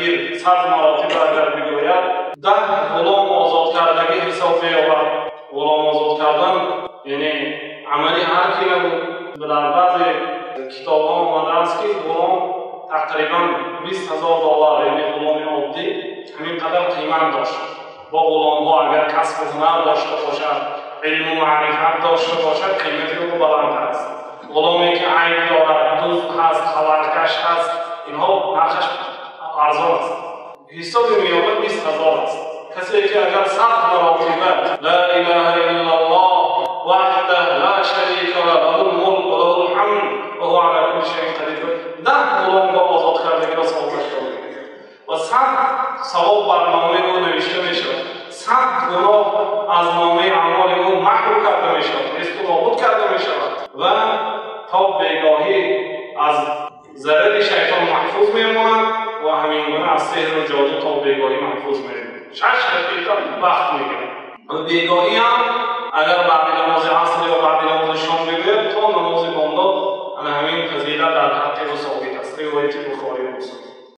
Кабир 100 маротиба агар бигӯяд, 10 ғулом озод кардагӣ ҳисоб меёбад. Ғулом озод кардан яъне амали ҳар ки набуд. Дар баъзе китобҳо омадааст, ки ғулом тақрибан $20,000, яъне ғуломи оддӣ ҳамин қадар қимат дошт. Бо ғуломҳо агар касбу ҳунар дошта бошад, илму маърифат дошта бошад, қимати ӯ баланд аст. Ғуломе ки айб дорад, дузд ҳаст, халаткаш ҳаст, инҳо нархаш арзон аст. Ҳисоби меёбад 20,000 аст. Касе ки агар 100 маротиба ла илаҳа иллаллоҳ ваҳдаҳ ла шарика лаҳ лаҳул мулк ва лаҳул ҳамд ва ҳува ала кулли шайъин қадир, 10 ғуломро озод кардагиро савобаш дода ва 100 савоб бар номаи ӯ навишта мешавад. 100 гуноҳ аз номаи аъмоли ӯ маҳв карда мешавад, несту нобуд карда мешавад ва то бегоҳӣ аз зарари шайтон маҳфуз мемонад ва ҳамин гуна аз сеҳру ҷоду то бегоҳӣ маҳфуз мемонад. 6 дақиқа вақт мегирад. Бегоҳӣ ҳам агар баъди намози аср ё баъди намози шом бигӯяд, то намози бомдод ана ҳамин фазилат дар ҳаққи ӯ собит аст. Ривояти Бухорӣ.